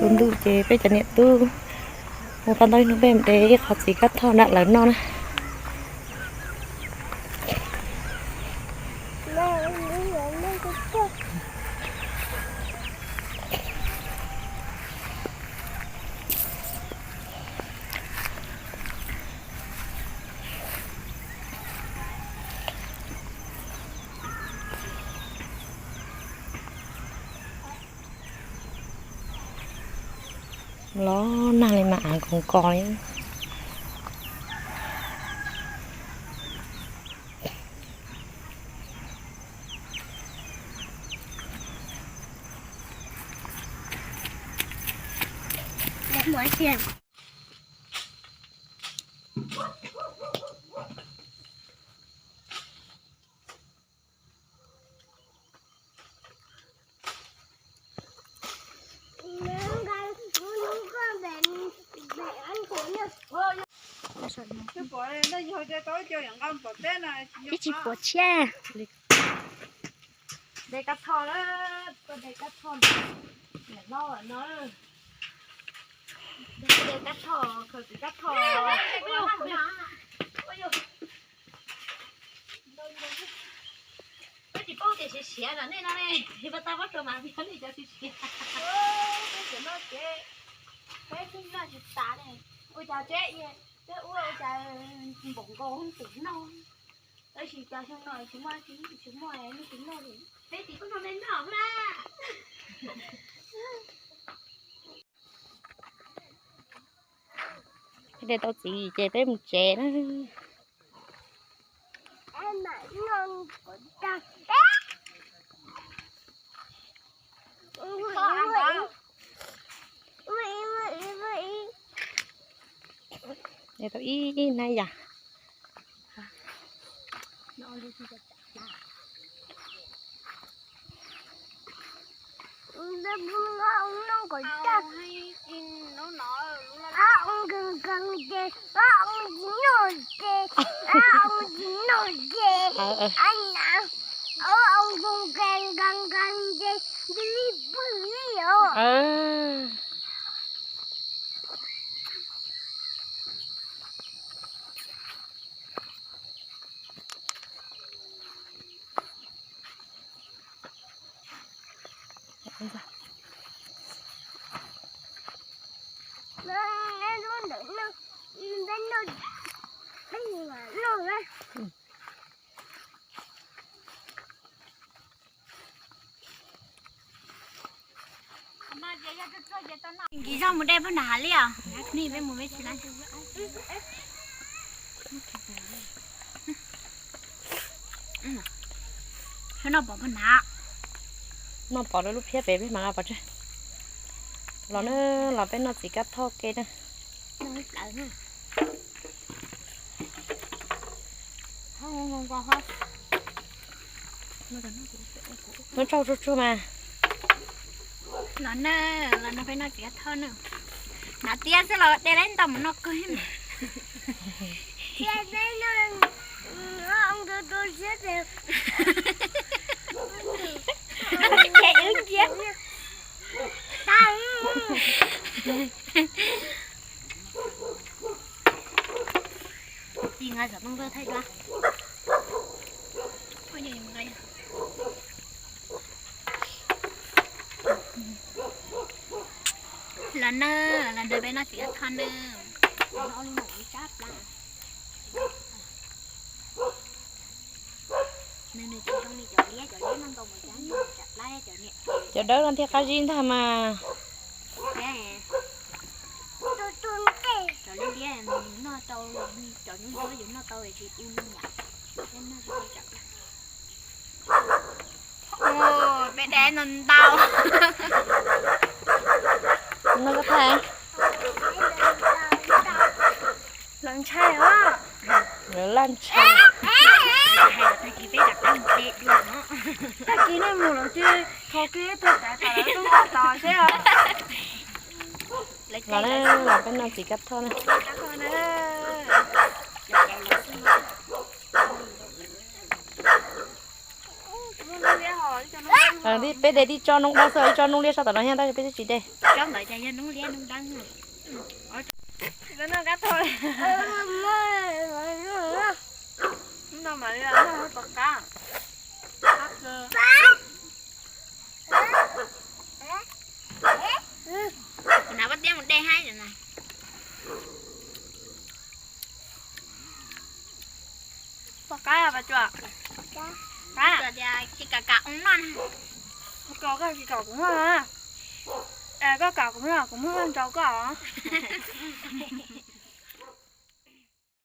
Tsaus ntuj ces peb cov niam tub mus tau ntau ib hnub peb de ib qho txiv kab thoj nrog lawv noj na. Los nag li mas av nkoos kos li. Twb tsis pom tshiab. De kab thoj, de kab thoj, niam hlob no, de kab thoj, khaws txiv kab thoj. Peb tsis paub tias siav siav no nej no ne, pas tau pob tsuas mas yog nej cov siav siav. Peb tsis noj tsis tas ne, ua cas tsev, peb ua ua cas npaum nkaus tus noj. Tab sis cas xyoo no tsis muaj, tsis muaj nej tus noj li. Peb tsis paub noj nej noj na. Peb de tau txiv ces peb mus tsev na. De tau ib hnab yas. Nkis zog mus de pog nrad hav liaj, nej peb mus peb tsis laj. Noj pom pog nrad. Noj pom rau lub phiab pem peb mam nqa pov tseg. Los na, los peb noj txiv kab thoj ke na. Muab tsau tsuag tsuag mas. Los na, los no peb noj txiv kab thoj na. Hnav tiab xwb los de lawm ntau mus noj kawg. Tis nqa xov tooj tuaj thaij dua. Los na, los na peb noj txiv kab thoj na. Cov dawb no thiaj qab zib ntag mas. Cov liab liab noj rau, cov nyuj ntsuab yus noj tau tsis u noj yom. Peb de ntau ntau. Noj koj thaij. Lawv ntshai os. Lawv laj ntshai. Tag kis peb rov qab mus de dua no. Tag kis nej mus lawm ces thov kev tuag tas tas lawv tub nrog tos seb os. Los na, los peb noj txiv kab thoj na. Peb de tib tsob noob dawb xwb, ib tsob noob liab sab tom no thiab tab sis peb twb tsis de. Kuv hnav pob tiab mus de haib na. Pom qab pas tsuas. Qab tias kis kam kam ua noj na. Koj kis kam kuv noj na. Koj kam kuv noj kuv muab nrau koj os.